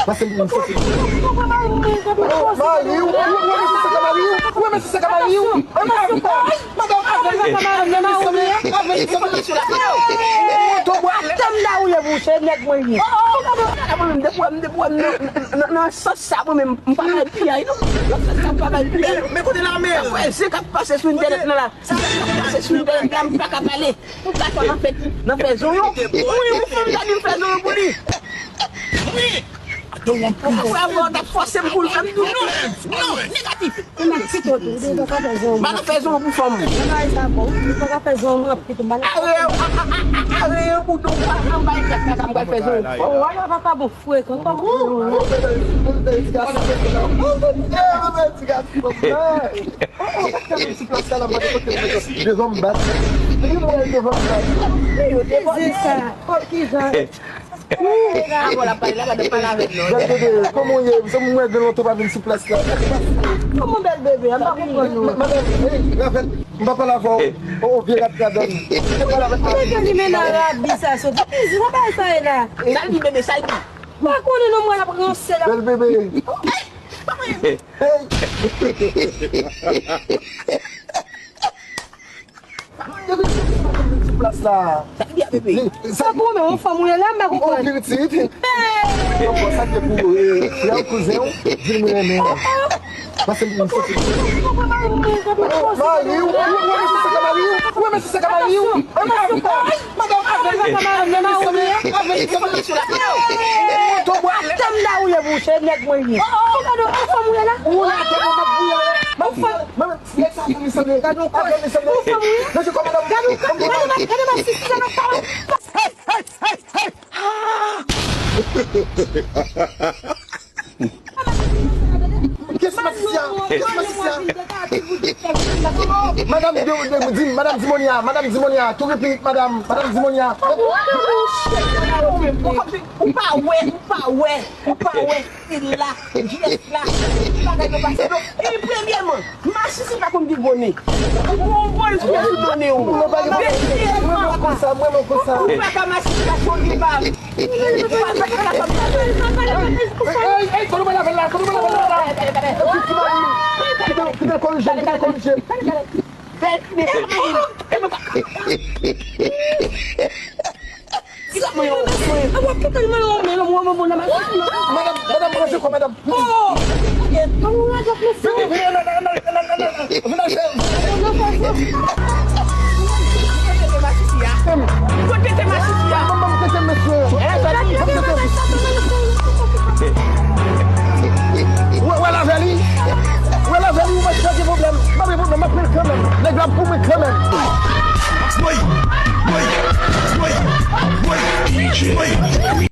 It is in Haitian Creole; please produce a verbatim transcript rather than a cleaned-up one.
Pase m pou m soti. Mari w, ou wè mesye sa ka mari w? Ou wè mesye sa ka mari w? Madanm, avè l, avè l, avè l, avè l, avè l, avè l. Atann la ou ye bouche, nèg mwen ye. Mwen menm, depi w wè m, depi w wè m nan, nan, nan, nan sans sa, mwen menm, m pa bay piyay, non. Nan sans sa, m pa bay piyay. Men, men kote lame a? Sa fè zen k ap pase sou entènèt nan la. Sa k ap pase sou entènèt la, m pa ka pale. Pou gason nan fè, nan fè zonyon. Wi, yon fanm ta di m fè zonyon pou li. Wi. Apre avè w t ap fòse m pou l fè m tou. Non, non, negatif. Ou nan ti kòt ou, ou pa ka fè zonyon. M pa ka fè zonyon pou fanm. Bagay sa bon, ou pa ka fè zonyon pou pitit ou, m pa nan. Are, are, are, boudon, pa anba e kaka m pral fè zonyon pou fanm. Oh, wala papa bon frekan, kòman? Ou, ou, ou, ti gason. Ou, ou, ti gason. Devan m bat. Li mwen devan m bat. Ki jan sa? Ki jan? Avò l ap pale la, madanm pale avèk nou. Bèl bebe, kòman w ye? Se mwen gen lontan pa vin sou plas la. Kòman bèl bebe? M pa konprann nou. Ma-, madanm, hey, Ravèt, m pa pale avè w. O, o, vye rat gadòn. M pa pale avèk ou. Mwen gen li men nan rabi sa soti. Ki jan bagay sa ye la? Sa l di bebe, sa l di? M pa konnen non, mwen l ap ranse la. Bèl bebe. Hey! Depi sou plas la. Sa k gen, bebe? Sa pou mwen, yon fanm ou ye la, m pa konprann. Yon pitit. Hey! Yon bon, sa k gen pou, eh, frè w, kouzen w, di l mwen renmen w. Pase m pou m soti. Mari w, ou wè mesye sa ka mari w? Ou wè mesye sa ka mari w? Madanm, avè l, avè l, avè l, avè l. Atann la ou ye bouche, nèg mwen ye. Ou la, te bon, m ap bouye. M ap bouye. Gad yon kòch. Ou fanm ou ye? Gad yon kòch. Gad yon kòch. Gad yon kòch. Gad yon kòch. Hey, hey, hey, hey. Kes masisi a? Kes masisi a? Madanm, de, de, di, madanm Dimonya, madanm Dimonya, tou repirit, madanm, madanm Dimonya. Ou pa wè, ou pa wè, ou pa wè. Se la, jès la, bagay yo pase. Donk, e, premyèman, masisi pa konn gen gwo nen. Ou gon gwo nen sou do nen ou. Mwen pa gen, mwen, mwen konsa, mwen, mwen konsa. Ou pa ka masisi pa konn gen pa. Ou pa ka, pa ka, pa ka. Ey, ey, ey, kote mwen lavel la, kote mwen lavel la. Kite, kite korije, kite korije. Bèl nen. Madanm, madanm, pran sèkò, madanm. Vini, vini, ann al, ann al, ann al, ann al. Vin al fè.